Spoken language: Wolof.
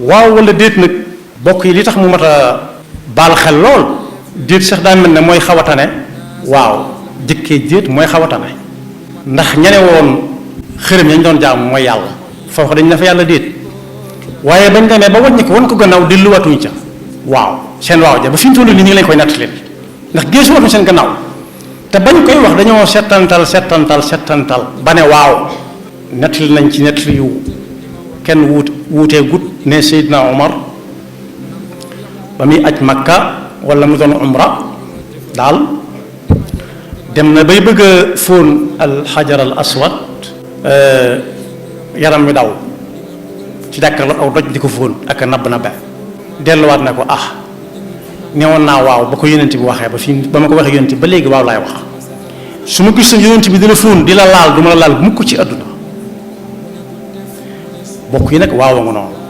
waaw wala déet nag bokk yi li tax mu mat a baal xel lool déet sax daa mel ne mooy xaw a tane waaw jëkkee déet mooy xaw a tane ndax ñene woon xërëm yañ doon jaamu mooy yàlla foofu dañ ne fa yàlla déet waaye bañ demee ba wàññi ko wan ko gannaaw delluwaatuñ ca waaw seen waaw ja ba fi ñu toll nii ñu ngi lañ koy natt leen ndax géesu watuñ seen gannaaw te bañ koy wax dañoo settantal ba ne waaw nettali nañ ci nettali yu kenn wuutee gut ne Seydina Omar ba muy aj Makka wala mu doon umra daal dem na bay bëgg a fóon alxajar al aswad yaram mi daw ci jàkkaarloo aw doj di ko fóon ak nabb delluwaat na ko newoon naa waaw ba ko yonent bi waxee ba ma ko waxee yonent bi ba léegi waaw laay wax su ma gisoon yonent bi di la fóon di la laal du ma la laal mukk ci àdduna bokk yi nag waaw nga noonu